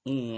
ອືມ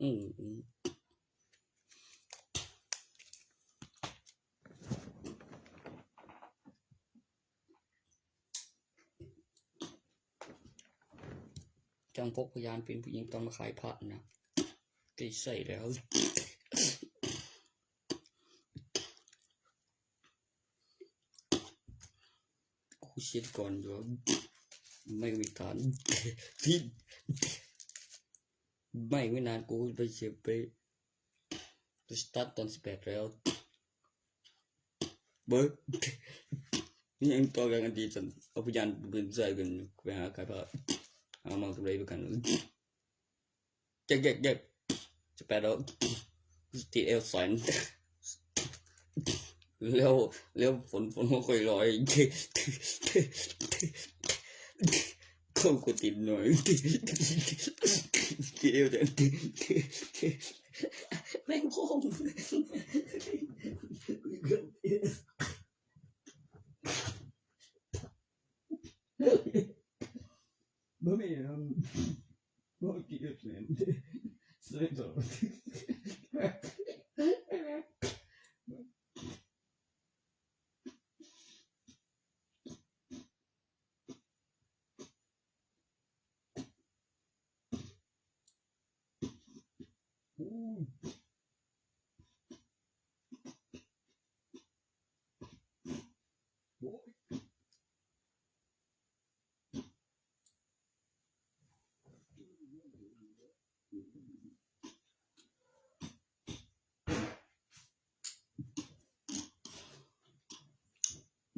ອືມ ຈັງພົກພະຍານເປັນຜູ້ຍິງຕອນມາຂາຍພະນະ ໄດ້ໃຊ້ແລ້ວ. ກູເຊັນກ່ອນຢູ່ ໄມ່ກໍມີການ ໄມ້ກໍມີນານ ກູໄປເກັບໄປ ໄປສະຕາດຕອນສິບແປດແລ້ວ ເບິ່ງ ຍັງຕໍ່ກັນອັນດີຊັ້ນ ເອົາພະຍານເປັນໃສ່ກັນ ໄປຫາຂາຍຜ້າ ເອົາມາກຳໄລດ້ວຍກັນ. ເຈັບ ເຈັບ ເຈັບ ສະແປດແລ້ວ ຕິດແອວສັນ ແລ້ວ ແລ້ວຝົນ ຝົນບໍ່ຄ່ອຍລອຍ ເຂົ້າກໍຕິດໜ້ອຍ ຕິດແອວສັນ ແມ່ງໂຄງ. ບໍ່ມີ ບໍ່ກ່ຽວແມ່ນ ໃສ່ຕໍ່. ໂອ້ຍ.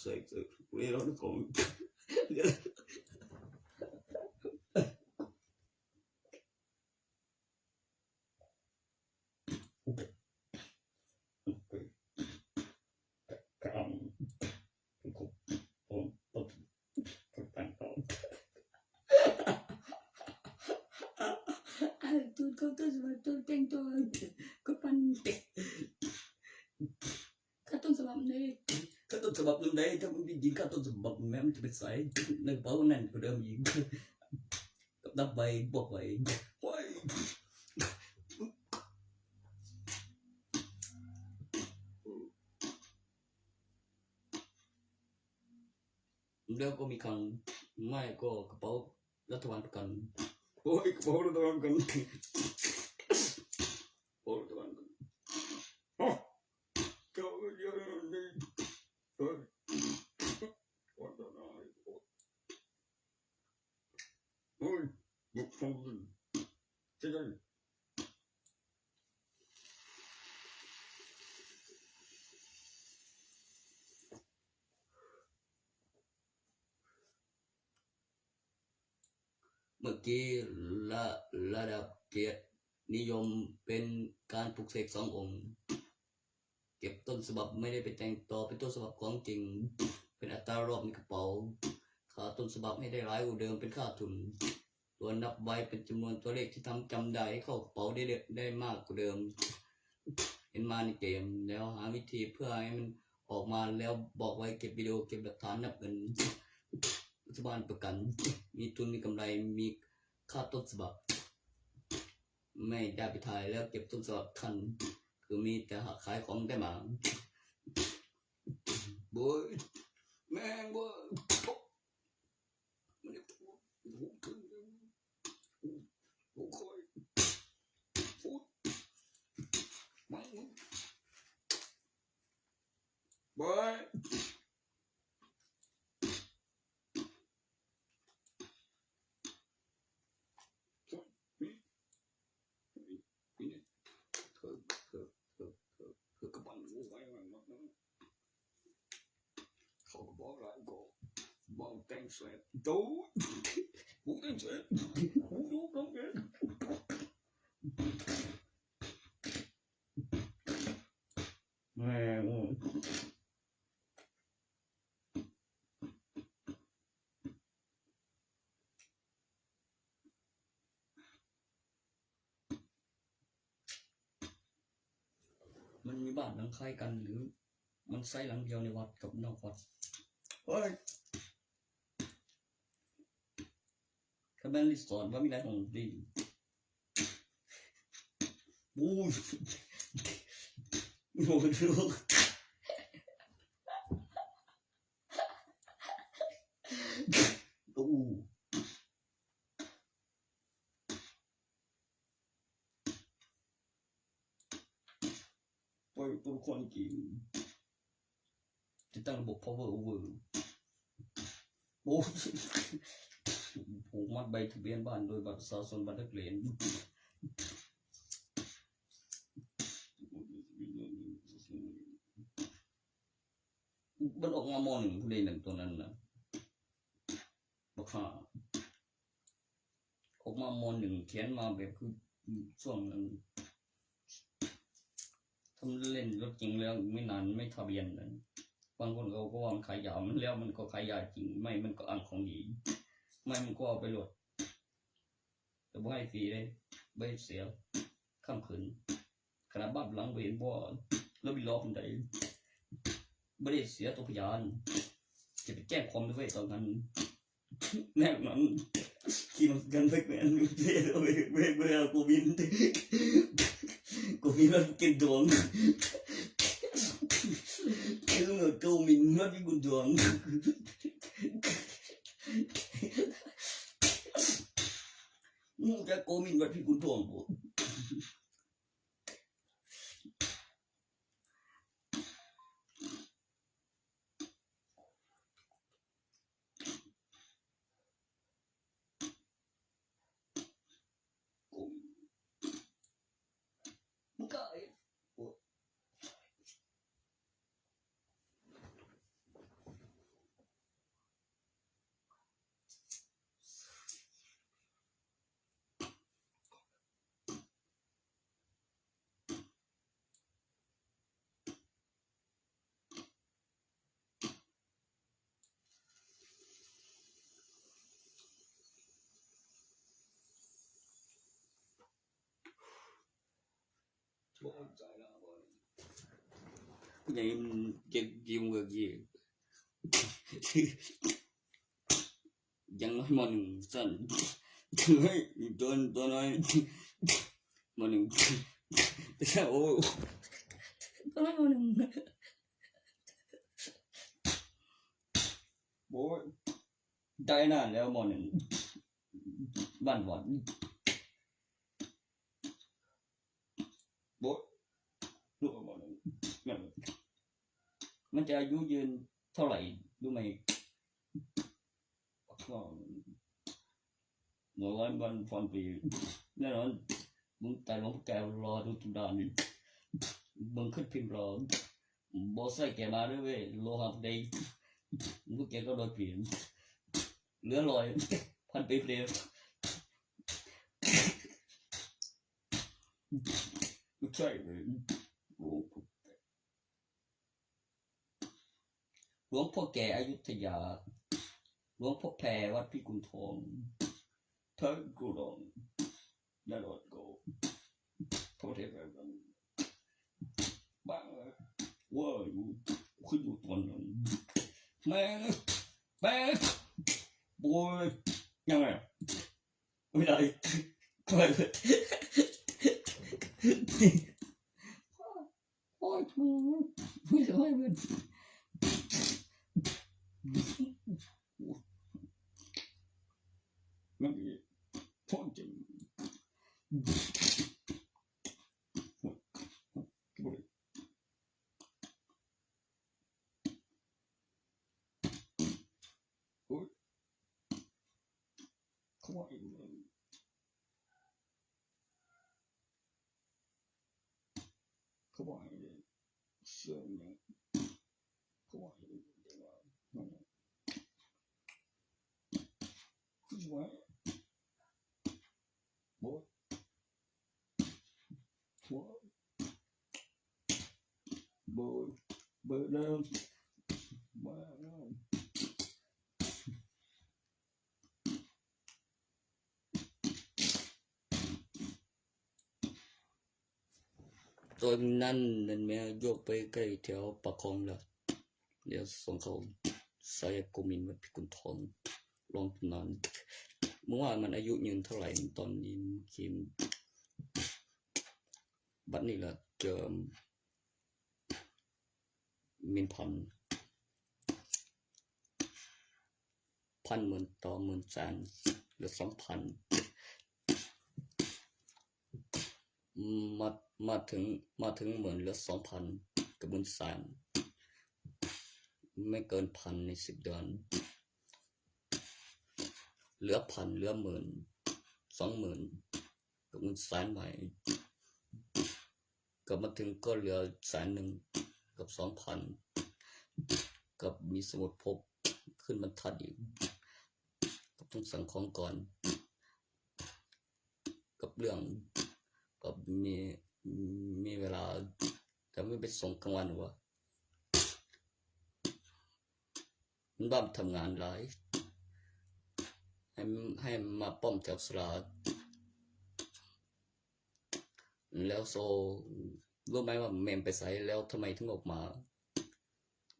ເສກ ເສກ ເລລອນຂອງ ເອົາ ຕູນເຂົ້າຕົ້ນສະບັບ ຕົ້ນແຕ່ງຕົວ ກໍປັ່ນ ເຂົ້າຕົ້ນສະບັບໃດ ເຂົ້າຕົ້ນສະບັບນຳໃດ. ຖ້າມັນໄດ້ຍິນເຂົ້າຕົ້ນສະບັບແມ່ນ ມັນຈະໄປໃສ່ໃນກະເປົານັ້ນກວ່າເດີມອີກ ກັບດັບໄວ ບວກໄວ ໂອ້ຍ. ແລ້ວກໍມີຄັງ ໄມ້ກໍກະເປົາລັດຖະບານປະກັນ ໂອ້ຍ ກະເປົາລັດຖະບານປະກັນ ກະເປົາລັດຖະບານປະກັນ ໂອ້ຍ ເຈົ້າເອີຍ ເຈົ້າເອີຍ ໂອ້ຍ ໂອ້ຍ ໂອ້ຍ ໂອ້ຍ ເມື່ອກີ້ລະ ລະດັບກຽດນິຍົມເປັນການປຸກເສກສອງອົງ. ເກັບຕົ້ນສະບັບ ໄມ່ໄດ້ໄປແຕ່ງຕໍ່ເປັນຕົ້ນສະບັບຂອງຈິງ ເປັນອັດຕາລອບໃນກະເປົາ. ຄ່າຕົ້ນສະບັບໃຫ້ໄດ້ຫຼາຍກວ່າເດີມເປັນຂາດທຶນ. ຕົວນັບໄວ້ເປັນຈຳນວນຕົວເລກທີ່ທຳຈຳໄດ້ ເຂົ້າກະເປົາໄດ້ ໄດ້ມາກກວ່າເດີມ. ເຫັນມາໃນເກມ ແລ້ວຫາວິທີເພື່ອໃຫ້ມັນອອກມາ ແລ້ວບອກໄວ້ເກັບວິດີໂອ ເກັບຫຼັກຖານນັບເງິນ ລັດຖະບານປະກັນ ມີທຶນ ມີກຳໄລ ມີຄ່າຕົ້ນສະບັບ. ແມ່ນໄດ້ໄປຖ່າຍແລ້ວເກັບຕົ້ນສະບັບທັນ ຄືມີແຕ່ຫາຂາຍຂອງໄດ້ມາ ໂອ້ຍ ແມ່ງເວີຍ ມັນໄດ້ ໂອ້ຍ ໂອ້ຍ ໂອ້ຍ ແມ່ງເວີຍ ໂອ້ຍ. ເຂົາກໍບອກຫຼາຍກໍບອກແຕ່ງແຊດ ໂຕ ບອກແຕ່ງແຊດ ຮູ້ຢູ່ຕ້ອງເປັນ ແມ່ນ ມັນມີບ້ານຫຼັງຄ້າຍກັນ ຫຼື ມັນໃຊ້ຫຼັງດຽວໃນວັດກັບນອກວັດ? ເຮີ້ຍ ຖ້າແມ່ນຣີສອດວ່າມີຫຼາຍຫ້ອງດີ ໂອ້ຍ ໂອ້ຍ ໂອ້ ໂອ້ຍ ໂຕລະຄອນເກມ ຕິດຕັ້ງລະບົບ Power Over ໂອ້ຍ ຜູກມັດໃບທະບຽນບ້ານໂດຍບັດປະຊາຊົນ ບັດນັກຮຽນ ມັນອອກມາ ມໍໜຶ່ງ ຜູ້ໃດນັ້ນ ຕົວນັ້ນນະ ບັກຫ່າ ອອກມາ ມໍໜຶ່ງ ຂຽນມາແບບຄືຊ່ວງນັ້ນ ຖ້າມັນເຫຼັ້ນລົດຈິງແລ້ວ ໄມ່ນານໄມ້ທະບຽນນັ້ນ ບາງຄົນເຂົາກໍວ່າມັນຂາຍຢາ ມັນແລ້ວມັນກໍຂາຍຢາຈິງ ໄມ້ມັນກໍອ້າງຂອງດີ ໄມ້ມັນກໍເອົາໄປໂລດ ແຕ່ບໍ່ໃຫ້ຟຣີເດ້ ບໍ່ເຮັດເສຍ ຄ້ຳຄືນ. ຂະໜາດບາດຫຼັງບໍ່ເຫັນບໍ່ລະບິດລອບປານໃດ ບໍ່ໄດ້ເສຍຕົວພະຍານ ຈະໄປແຈ້ງຄວາມໄດ້ເວີຍຕອນນັ້ນ ແນວນັ້ນ ຂີ່ລົດກັນແບກແມ່ນ ເວ ເວ ເວ ເວ ໂກມິນ ໂກມິນມັນເກັ່ງດວງ ຄືໂກມິນມັນມີບຸນດວງ ຮູ້ຈັກໂກມິນວັດພິກຸນທອງບໍ່? ມຶງກະ ໂອ້ຍ. ບໍ່ເຂົ້າໃຈລະ ຜູ້ໃຫຍ່ເກັບກິມກະກີ ຢ່າງໜ້ອຍ ມໍໜຶ່ງຊັ້ນ ໂຕ ໂຕນ້ອຍ ມໍໜຶ່ງ ໂອ້ ໂຕນ້ອຍ ມໍໜຶ່ງ ໂອ້ຍ ໄດ້ນານແລ້ວ ມໍໜຶ່ງ ບ້ານວັດ ໂອ້ຍ ຮູ້ບໍ່ ມໍໜຶ່ງ ມັນຈະອາຍຸຍືນເທົ່າໃດ ຮູ້ໄໝ? ຮ້ອຍວັນພັນປີ ແນ່ນອນ ມຶງຕາຍ ຫຼວງພະແກ້ວລໍດູທຸກດ້ານ ເບິ່ງຂຶ້ນພິມລໍ ບໍ່ໃສ່ແກມາເດີເວີຍ ລໍຫາໄດ້ ພວກແກກໍຮ້ອຍປີ ເຫຼືອຮ້ອຍ ພັນປີເດີ ບໍ່ໃຊ່ເວີຍ ໂອ້ ຫຼວງພໍ່ແກ່ອະຍຸດທະຍາ ຫຼວງພໍ່ແພວັດພິກຸນທອງ ເທິງກຸດອງ ນະລອດໂກ ປະເທດ ບາງ ເວີຍ ຄືຢູ່ຕອນນັ້ນ ແມ່ ແມ່ ໂອ້ຍ ຍັງໄງ? ໄມ່ໄດ້ ໂອ້ຍ ໂອ້ຍ ໂອ້ຍ ມັນ ຕອນນັ້ນນັ້ນແມ່ນໂຍກໄປໃກ້ແຖວປາກຄອງແລ້ວ ແລ້ວສົ່ງເຂົ້າສາຍໂກມິນວັດພິກຸນທອງ ລອງຕຳນານ ເບິ່ງວ່າມັນອາຍຸຍືນເທົ່າໃດ ຕອນນີ້ ບັດນີ້ລະເຈີ ເປັນພັນ ພັນ ໝື່ນ ຕໍ່ ໝື່ນ ແສນ ຫຼື ສອງພັນ ມາ ມາເຖິງ ມາເຖິງໝື່ນ ຫຼື ສອງພັນ ກັບໝື່ນ ແສນ ໄມ່ເກີນພັນໃນສິບເດືອນ ເຫຼືອພັນ ເຫຼືອໝື່ນ ສອງໝື່ນ ກັບເງິນແສນໃໝ່ ກັບມາເຖິງກໍເຫຼືອແສນໜຶ່ງກັບສອງພັນ ກັບມີສະໝຸດພົບຂຶ້ນບັນທັດອີກ ກັບຕ້ອງສັ່ງຂອງກ່ອນ ກັບເລື່ອງ ກັບມີ ມີເວລາ ແຕ່ມັນໄປສົ່ງກາງວັນວ່າ ມັນບ້ານທຳງານຫຼາຍ ໃຫ້ ໃຫ້ມາປ້ອມແຖວສະຫຼາກ ແລ້ວໂຊ ຮູ້ໄໝວ່າແມ່ນໄປໃສ ແລ້ວທຳໄມເຖິງອອກມາ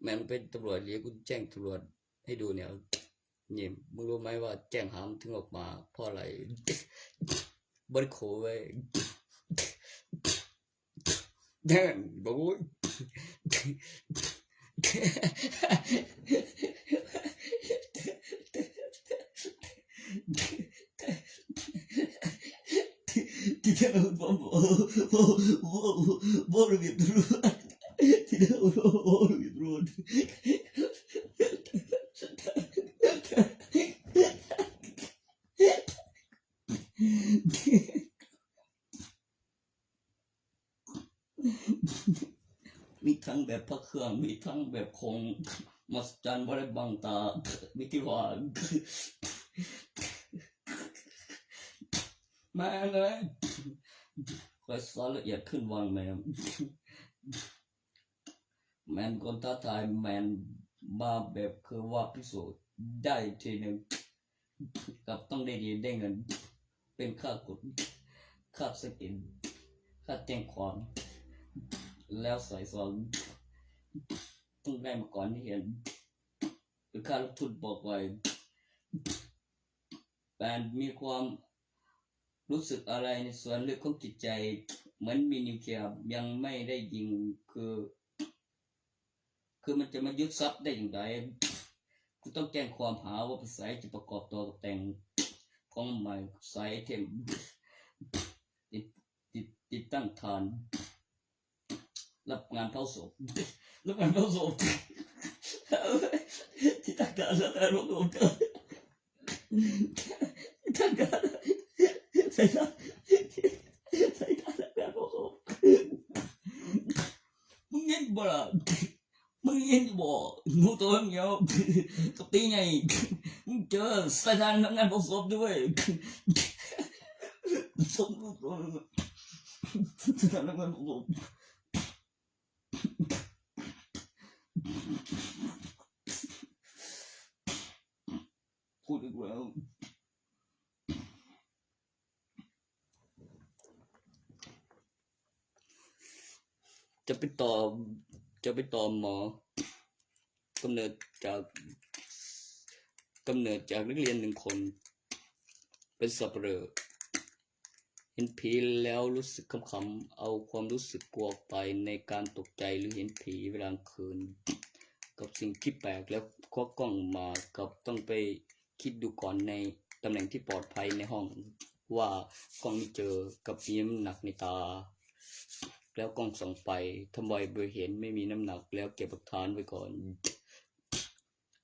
ແມ່ນເປັນຕຳຫຼວດ ເລີຍກູແຈ້ງຕຳຫຼວດໃຫ້ດູແນວ ນີ້ ມຶງຮູ້ໄໝວ່າແຈ້ງຫາມເຖິງອອກມາ ເພາະອະໄລ ບໍ່ໄດ້ໂຄເວີຍ. ແມ່ນບໍ່ ທີ່ແທ້ບໍ່ ບໍ່ ບໍ່ ບໍ່ ບໍ່ລະບຽບຕຳຫຼວດ ທີ່ແທ້ບໍ່ ບໍ່ລະບຽບຕຳຫຼວດ. ມີທັງແບບພະເຄື່ອງ ມີທັງແບບຂອງມະຫັດສະຈັນ ບໍ່ໄດ້ບັງຕາ ມີທີ່ວ່າ ແມ່ນເລີຍ ຂ້ອຍສອນລະອຽດຂຶ້ນວັງແມ່ນ ແມ່ນຄົນທ້າທາຍ ແມ່ນມາແບບຄືວ່າພິສູດໄດ້ທີໜຶ່ງ ກັບຕ້ອງໄດ້ດີໄດ້ເງິນ ເປັນຄ່າກົດ ຄ່າສະກິນ ຄ່າແຈ້ງຄວາມ ແລ້ວໃສ່ຊອງ ຕ້ອງໄດ້ມາກ່ອນທີ່ເຫັນ ເປັນຄ່າລົງທຶນບອກໄວ້ ແປນມີຄວາມຮູ້ສຶກອະໄລໃນສ່ວນເລິກຂອງຈິດໃຈ ເໝືອນມີນິວເຄຍຍັງໄມ່ໄດ້ຍິງ ຄື ຄືມັນຈະມາຍຶດຊັບໄດ້ຈັ່ງໃດ? ກູຕ້ອງແຈ້ງຄວາມຫາວ່າໄປໃສ ຈະປະກອບຕໍ່ກັບແຕ່ງຂອງໃໝ່ ໃສ່ໄອເທັມ ຕິດ ຕິດ ຕິດຕັ້ງຖານ ຮັບງານເຜົາສົບ ຮັບງານເຜົາສົບ ຕິດຕັ້ງຖານ ຮັບງານເຜົາສົບ ຕິດຕັ້ງຖານ ໃສ່ຖານ ໃສ່ຖານ ຮັບງານເຜົາສົບ ມຶງເຫັນບໍ່ລະ? ມຶງເຫັນບໍ່? ຮູ້ຕົວເດີ ກະຕີໃຫຍ່ ມຶງເຈີສາຍທານພະນັກງານເຝົ້າສົບດ້ວຍ ສົບ ສາຍທານພະນັກງານເຝົ້າສົບ ພູດອີກແລ້ວ. ຈະໄປຕໍ່ ຈະໄປຕໍ່ໝໍ ກຳເນີດຈາກ ກຳເນີດຈາກນັກຮຽນໜຶ່ງຄົນ ເປັນສັບປະເລີ ເຫັນຜີແລ້ວຮູ້ສຶກຂຳໆ ເອົາຄວາມຮູ້ສຶກກົວອອກໄປໃນການຕົກໃຈ ຫຼື ເຫັນຜີເວລາກາງຄືນ ກັບສິ່ງທີ່ແປກ ແລ້ວຄວັກກ້ອງມາ ກັບຕ້ອງໄປ ຄິດດູກ່ອນໃນຕຳແໜ່ງທີ່ປອດໄພໃນຫ້ອງ ວ່າກ້ອງມີເຈີກັບມີນ້ຳໜັກໃນຕາ ແລ້ວກ້ອງສ່ອງໄປ ທຳໄມບໍ່ເຫັນ ໄມ່ມີນ້ຳໜັກ ແລ້ວເກັບຫຼັກຖານໄວ້ກ່ອນ.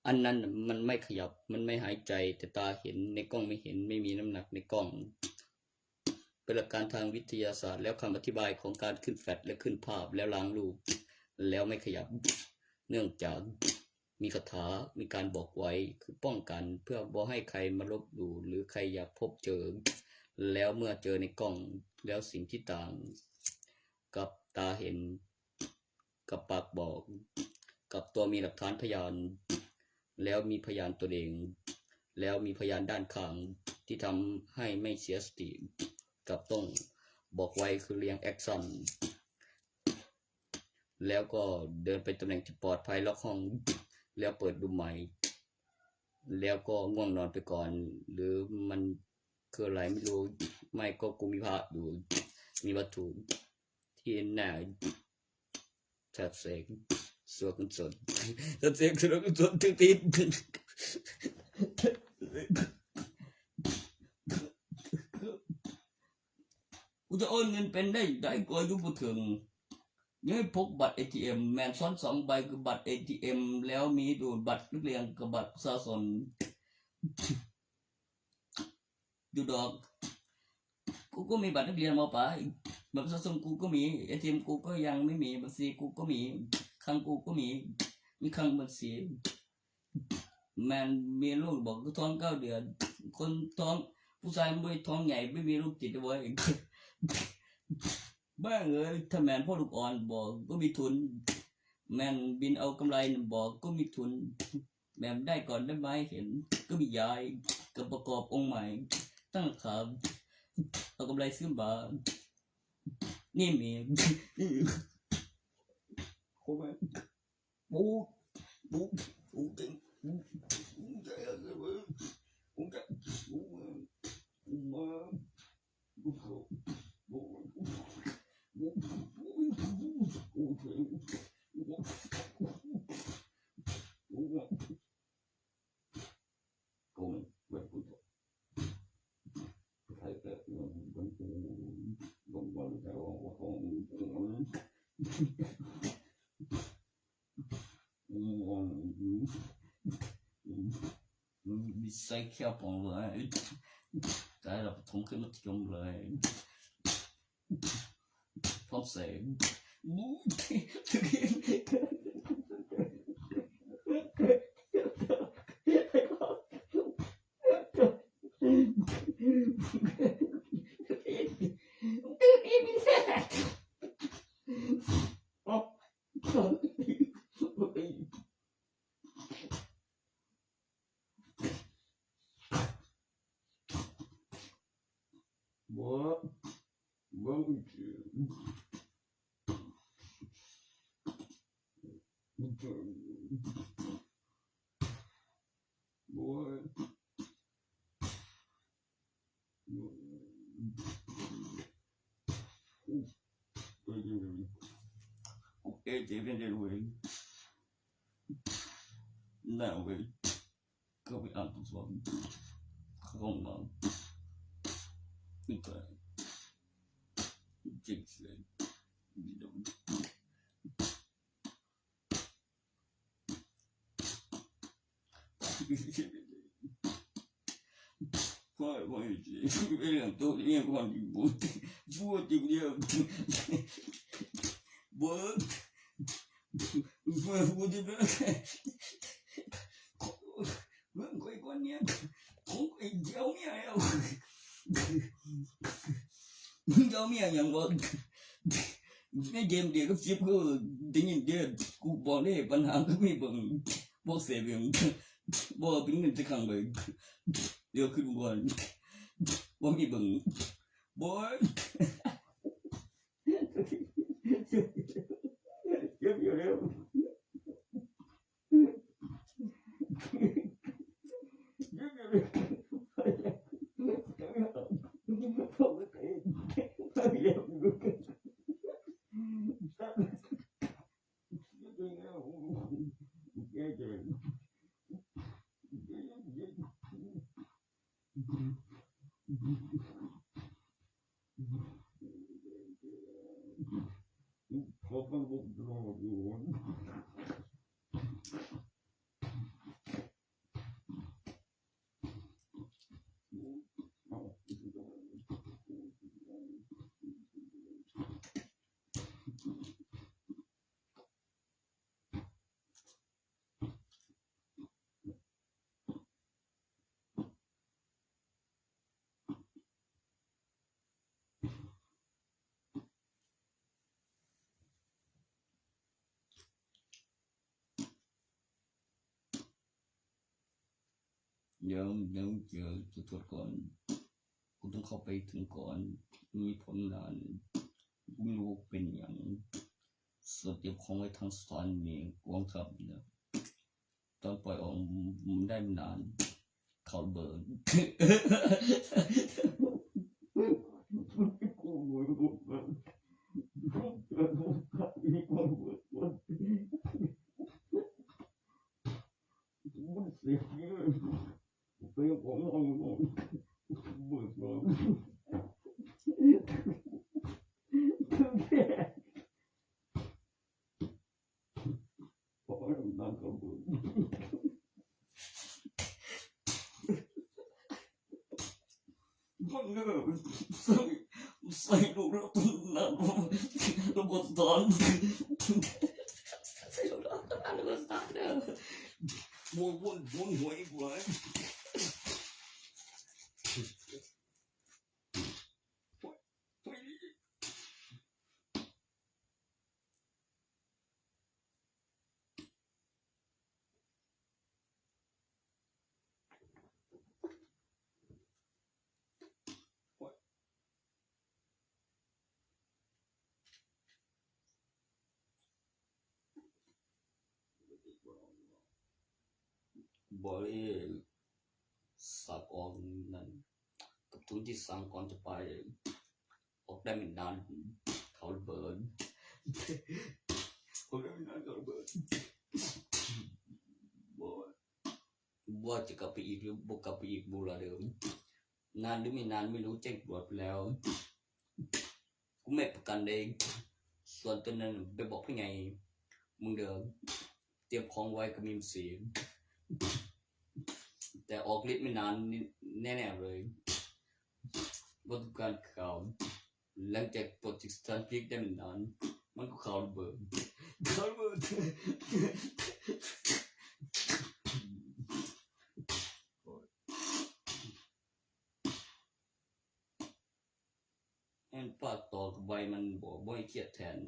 ອັນນັ້ນມັນໄມ່ຂະຫຍັບ ມັນໄມ່ຫາຍໃຈ ແຕ່ຕາເຫັນ ໃນກ້ອງໄມ່ເຫັນ ໄມ່ມີນ້ຳໜັກໃນກ້ອງ. ເປັນຫຼັກການທາງວິທະຍາສາດ ແລ້ວຄຳອະທິບາຍຂອງການຂຶ້ນແຟດ ແລະ ຂຶ້ນພາບ ແລ້ວລ້າງຮູບ ແລ້ວໄມ່ຂະຫຍັບ ເນື່ອງຈາກມີຄາຖາ ມີການບອກໄວ້ ຄືປ້ອງກັນເພື່ອບໍ່ໃຫ້ໃຄມາລົບຫຼູ່ ຫຼື ໃຄຢາກພົບເຈີ ແລ້ວເມື່ອເຈີໃນກ້ອງ ແລ້ວສິ່ງທີ່ຕ່າງກັບຕາເຫັນ ກັບປາກບອກ ກັບຕົວມີຫຼັກຖານພະຍານ ແລ້ວມີພະຍານຕົວເອງ ແລ້ວມີພະຍານດ້ານຂ້າງທີ່ທຳໃຫ້ໄມ່ເສຍສະຕິ ກັບຕ້ອງບອກໄວຄືລຽງແອັກຊັນ ແລ້ວກໍເດີນໄປຕຳແໜ່ງທີ່ປອດໄພ ລັອກຫ້ອງ ແລ້ວເປີດດູໃໝ່ ແລ້ວກໍງ່ວງນອນໄປກ່ອນ ຫຼື ມັນຄືອະໄລໄມ່ຮູ້ ໄມ່ກໍກູມີພະຢູ່ ມີວັດຖຸ ທີ່ໜ້າ ສັບເສກສ່ວນກຸສົນ ສັບເສກສ່ວນກຸສົນ ຖືກຕິດ ກູຈະໂອນເງິນເປັນໄດ້ ໄດ້ກວ່າຢູ່ບໍ່ເຖິງ ຍັງໃຫ້ພົກບັດເອທີເອັມ ແມ່ນຊ້ອນສອງໃບ ຄືບັດເອທີເອັມ ແລ້ວມີດູດບັດນັກຮຽນກັບບັດປະຊາຊົນ. ຢູ່ດອກ ກູກໍມີບັດນັກຮຽນ ມ.ປາຍ ບັດປະຊາຊົນກູກໍມີ ເອທີເອັມກູກໍຍັງມີ ບັນຊີກູກໍມີ ຄັງກູກໍມີ ມີຄັງບັນຊີ ແມ່ນມີລູກບໍ່ ຄືທ້ອງເກົ້າເດືອນ ຄົນທ້ອງ ຜູ້ຊາຍມັນບໍ່ໄດ້ທ້ອງໃຫຍ່ ບໍ່ມີລູກຕິດເວີຍ ບ້າເອີຍ ຖ້າແມ່ນພໍ່ລູກອ່ອນບໍ່ ກໍມີທຶນ ແມ່ນບິນເອົາກຳໄລບໍ່ ກໍມີທຶນ ແມ່ນໄດ້ກ່ອນໄດ້ໄວເຫັນ ກໍມີຢາຍ ກໍປະກອບອົງໃໝ່ ຕັ້ງຂາ ເອົາກຳໄລຊື້ບາ ນີ້ມີ ໂອ້ຍ ປູ ປູ ປູເກັ່ງ ປູ ປູ ນິໄສແຂວປ່ອງເລີຍ ຕາຍແລ້ວ ປະຖົມຂຶ້ນມັດທະຍົມເລີຍ ພ້ອມໃສ່ What? What would you? ເຈັບແຮງເດ້ເວີຍ ໜາວເວີຍ ເຂົ້າໄປອາບນ້ຳ ເຂົ້າຫ້ອງນ້ຳ ຕາຍ ເຈັບເສຍ ເຈົ້າເມຍຫຍັງວະ? ແມ່ນເກມເດກັບສິບ ຄືໄດ້ຍິນເດ້ ກູບອກເດ້ ບັນຫາຄືມີເບິ່ງ ບອກເສຍເບິ່ງ ບໍ່ເປັນເງິນຈັກຄັ້ງເລີຍ ດຽວຄືບອກ ບໍ່ມີເບິ່ງ ບໍ່ ເກັບຢູ່ແລ້ວ.ຍັງ ຍັງເຈີຈຸດກວດກ່ອນ ກູຕ້ອງເຂົ້າໄປເຖິງກ່ອນ ມີຜົນງານ ບໍ່ຮູ້ເປັນຫຍັງ ສະເຕຍຂອງໄວ້ທາງສານນີ້ ກອງທັບນະ ຕອນປ່ອຍອອກ ມັນໄດ້ບໍ່ນານ ເຂົາລະເບີດ. ໃສ່ລູກແລ້ວ ລະບໍ່ສອນ ໃສ່ລູກແລ້ວ ລະບໍ່ສອນເດີ ໂອ້ຍ ວົນ ວົນຫົວອີກຫຼາຍ. ບໍ່ໄດ້ສາກອອກນັ້ນ ກັບທຸນທີ່ສັ່ງກ່ອນຈະໄປ ອອກໄດ້ໄມ່ນານ ເຂົາລະເບີດ ອອກໄດ້ໄມ່ນານ ເຂົາລະເບີດ ບໍ່ ບໍ່ວ່າຈະກັບໄປອີກ ຫຼືບໍ່ກັບໄປອີກ ບໍ່ລະເດີ ນານຫຼືໄມ່ນານ ໄມ່ຮູ້ ແຈ້ງຕຳຫຼວດໄປແລ້ວ ກູແມ່ນປະກັນເດ້ ສ່ວນໂຕນັ້ນໄປບອກຜູ້ໃຫຍ່ມຶງເດີ ຕຽມຂອງໄວ້ກະມີມະສີ ແຕ່ອອກລິດໄມ່ນານແນ່ໆເລີຍ ບໍ່ຕ້ອງການຂ່າວ ຫຼັງຈາກປະຕິສະຖານພິກໄດ້ໄມ່ນານ ມັນກໍຂ່າວລະເບີດ ຂ່າວລະເບີດ. ແມ່ນປາກຕອກໃບມັນບໍ່ ບໍ່ໃຫ້ຄຽດແທນ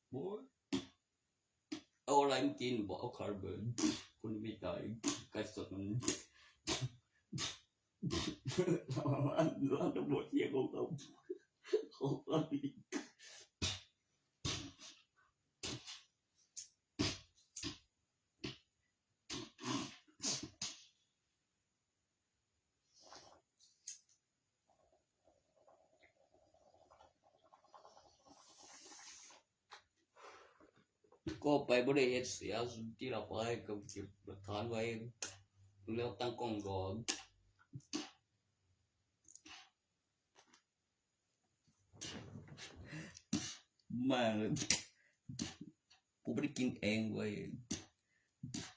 ໂອ້ຍ ເອົາອະໄລມາກິນບໍ່ ເອົາຄາລະເບີນ ຄົນໄປຕາຍ ໄກ່ສົດມັນ ຮ້ານ ຮ້ານຕຳຫຼວດເສຍຂອງເຂົາ ຂອງເຂົາອີກ. ໂ ກໍໄປບໍ່ໄດ້ເຮັດເສຍ ທີ່ລັບໄວ້ກໍເກັບຫຼັກຖານໄວ້ ແລ້ວຕັ້ງກ້ອງກໍ ມາເລີຍ ກູບໍ່ໄດ້ກິນເອງເວີຍ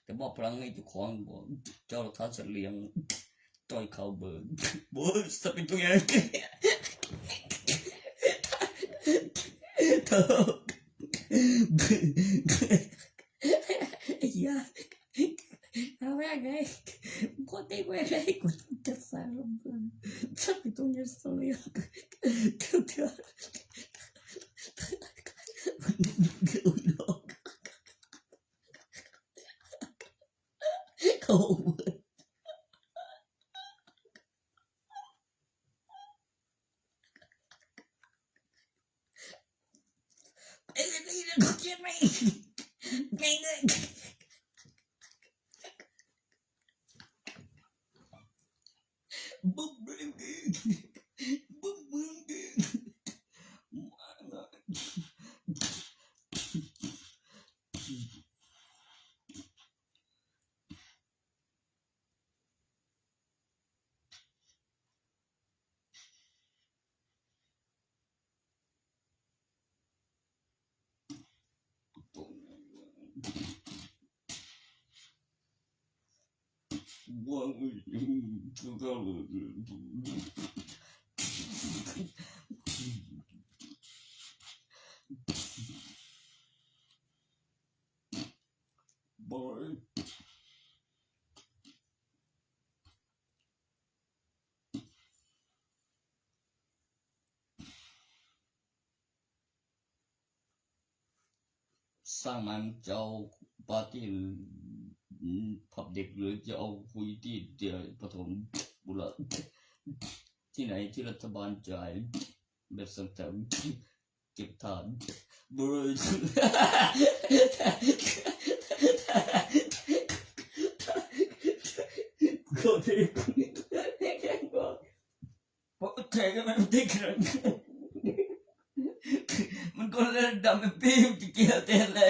ແຕ່ມອບພະລັງໃຫ້ເຈົ້າຂອງ ເຈົ້າທານສັດລ້ຽງ ຈ່ອຍເຂົ້າເບີ ໂອ້ຍ ສັດເປັນຕົວໃຫຍ່ ເທີ Ai, ya. A ver, ay, kote, güey, ay, kote, sabe, sabe, tú ya sabías. Boy. ສ້າງມັນຈະເອົາປາຕີ ອືມ ພັບເດັກ ຫຼື ຈະເອົາຄຸຍຕີ ປະຖົມບຸນລະ ທີ່ໃນທີ່ລັດຖະບານຈ່າຍ ແບບສັງເຕີມ ເກັບຖານ ມັນກໍເລີຍດຳເປັນປີ ມັນຈະກ່ຽວແຕ່ໃດ.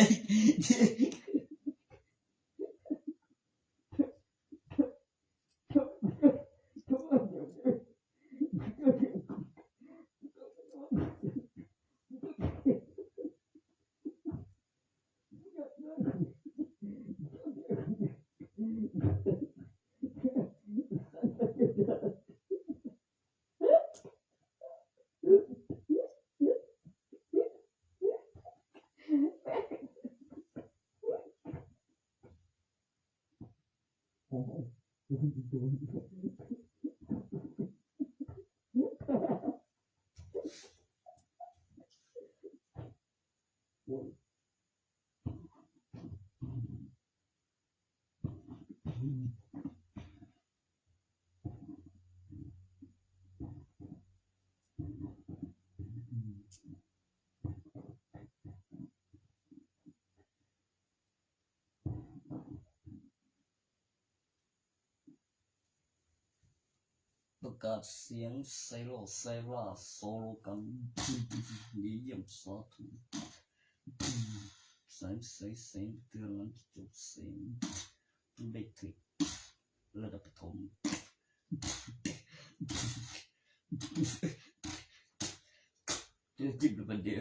ປະກາດສຽງໄຊໂຣໄຊຣາໂຊໂລກັນ ດີຢ້ຽມສາທຸ ແສງໄສແສງເຕືອນຫຼັງຈະຈົບເສງ ເດັກເທັກລະດັບປະຖົມ ຈິບລະບັນເດ ອ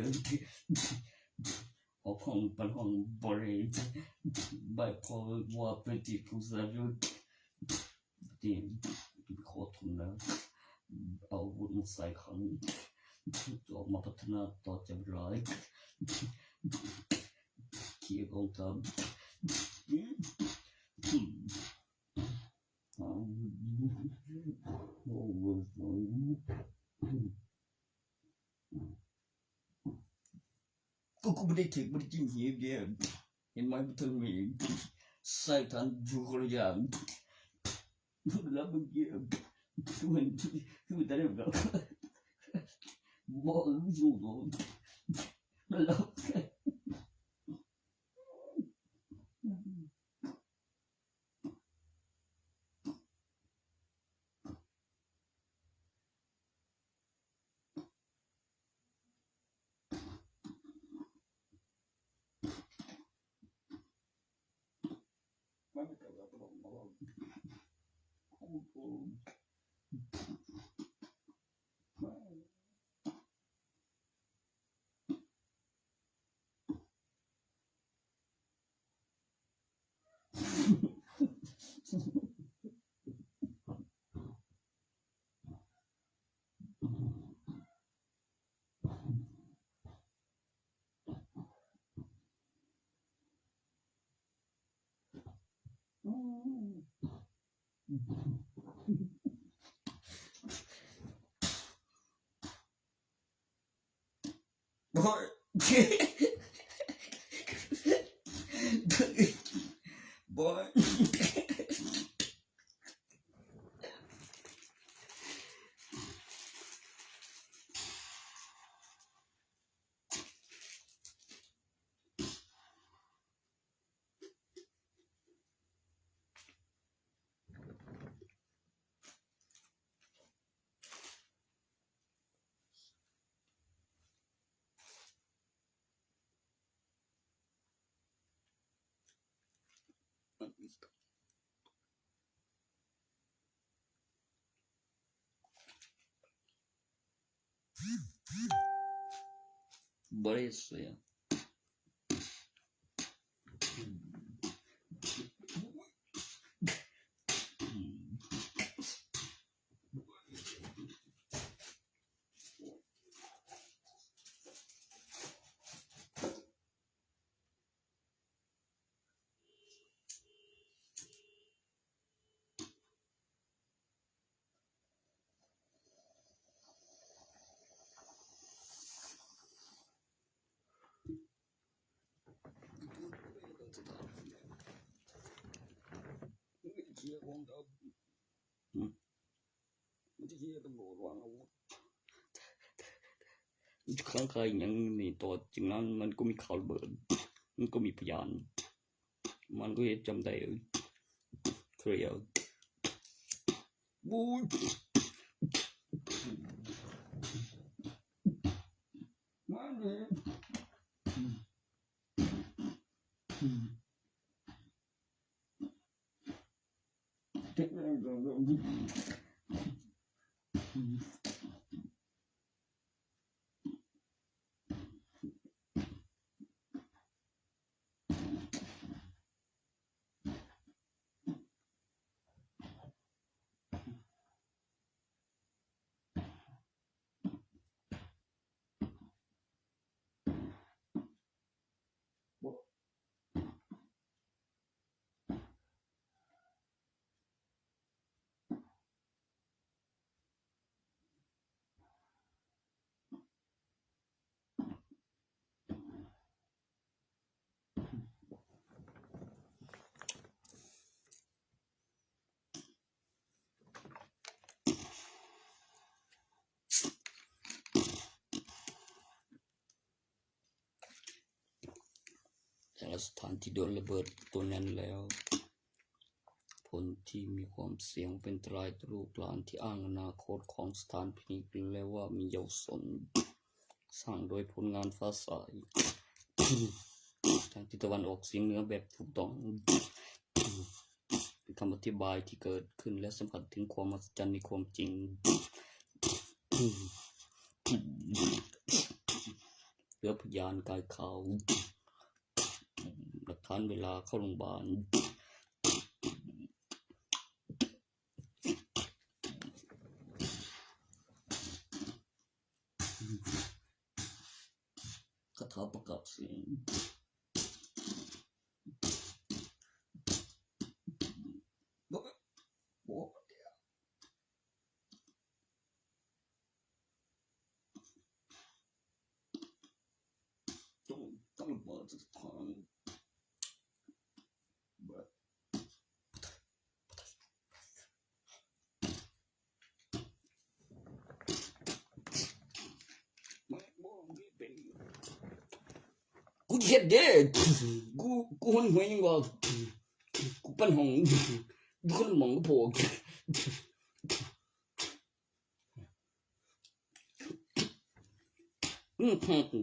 ອກຫ້ອງປັນຫ້ອງບໍລິ ໃບພໍວ່າເປັນທີ່ປຶກສາຢູ່ ທີ່ຂໍທຸນນະ ເອົາວຸດມາໃສ່ຂັນ ຈະອອກມາພັດທະນາຕໍ່ຈຳຫຼາຍ ເຄຍກອງທັບ ກໍກູບໍ່ໄດ້ຖືກ ບໍ່ໄດ້ຈິ້ມຫີບເດ້ ເຫັນໄໝ ບໍ່ເຖິງມີ ໃສ່ທັນຢູ່ຄົນລະຢ່າງ ລະເບິ່ງເກມ ຄືມັນ ຄືມັນຕະຫຼກດອກ ບໍ່ຮູ້ດອກ ລະ Boy. Boy. Борисове. Hum. ມັນຈະເຮັດໃຫ້ຕຳຫຼວດວາງອາວຸດ ມັນຈະຂັງຄາອີ່ຫຍັງນີ້ ຕໍ່ຈາກນັ້ນມັນກໍມີຂ່າວລະເບີດ ມັນກໍມີພະຍານ ມັນກໍເຮັດຈຳໄດ້ເລີຍ ໂອ້ຍ ມາເລີຍ. ແຕ່ລະສະຖານທີ່ໂດນລະເບີດໂຕນັ້ນແລ້ວ ຜົນທີ່ມີຄວາມສ່ຽງເປັນອັນຕະລາຍຕໍ່ລູກຫຼານທີ່ອ້າງອະນາຄົດຂອງສະຖານພິນິດ ແລະ ວ່າມີເຍົາວະຊົນ ສ້າງໂດຍຜົນງານຟ້າໃສ ທາງທິດຕາເວັນອອກສຽງເໜືອແບບຖືກຕ້ອງ ເປັນຄຳອະທິບາຍທີ່ເກີດຂຶ້ນ ແລະ ສຳຜັດເຖິງຄວາມມະຫັດສະຈັນໃນຄວາມຈິງ ເຫຼືອພະຍານກາຍຂາວ ຫຼັກຖານເວລາເຂົ້າໂຮງບານ ຄາຖາປະກາດສຽງ ຕ້ອງ ຕ້ອງເປີດສະຖານ ກູເຮັດເດ້ ກູ ກູຫວຍຫຍັງວະ ກູປັນຫ້ອງ ຢູ່ຄົນລະໝ່ອງກັບພວກ ອື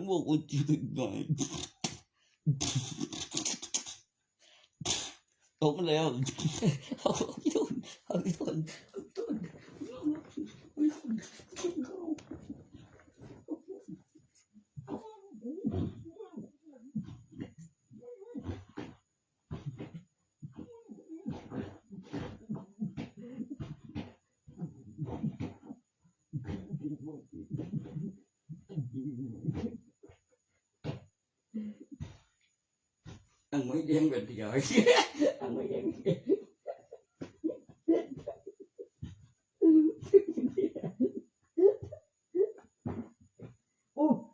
ບອກວ່າເຈັບໄປ ຕົກມາແລ້ວ ເອົາ ເອົາ ເອົາ ເອົາ ເອົາ ເອົາ ເອົາ ເອົາ. Ăn mới đen bình thường. Ăn mới đen. Ô.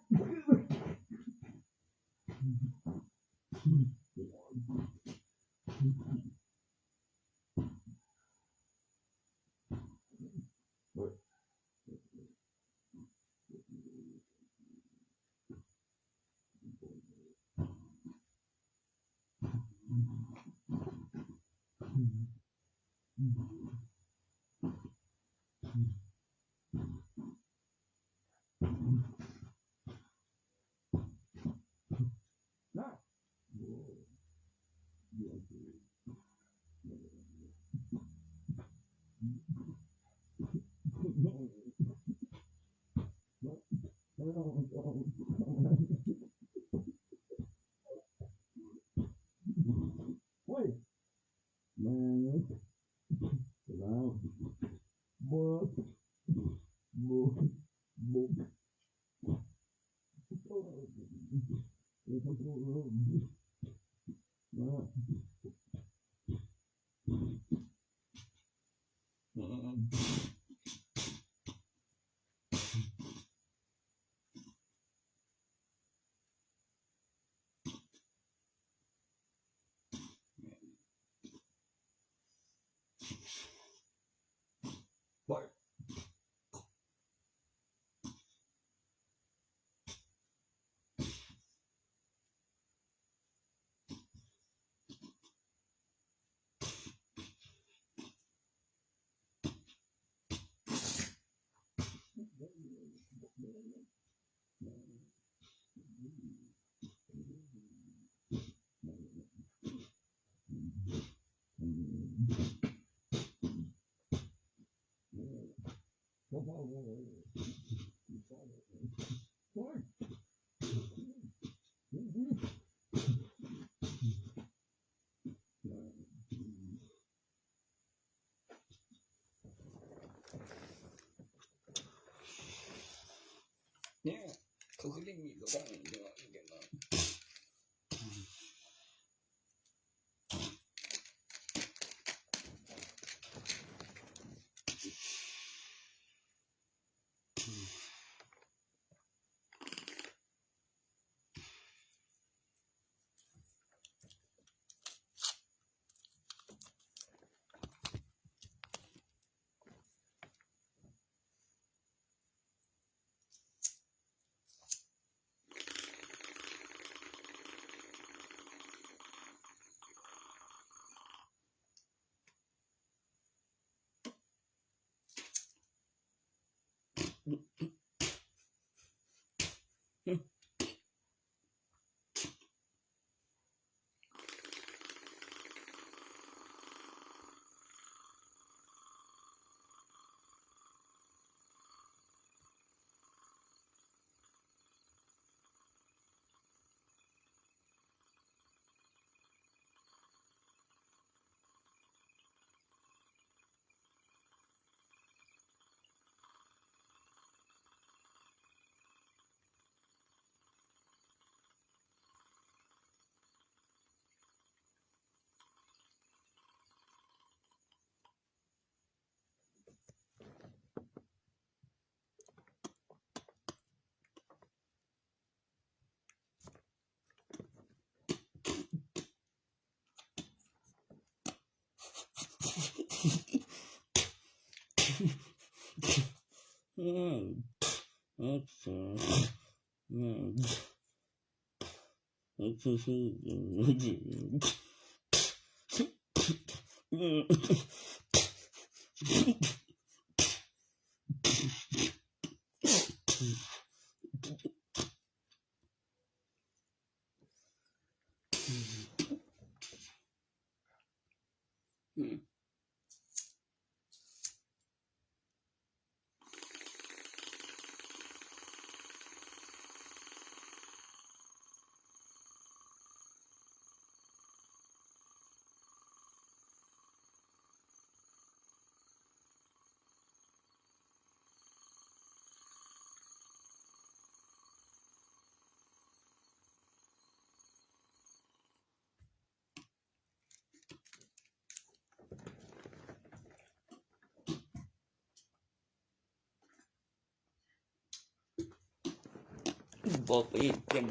ອກໄປເຮັດເກມ ເ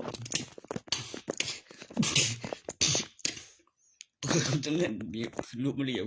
ບິ່ງຈຳນວນມີລູກມາລ້ຽງ.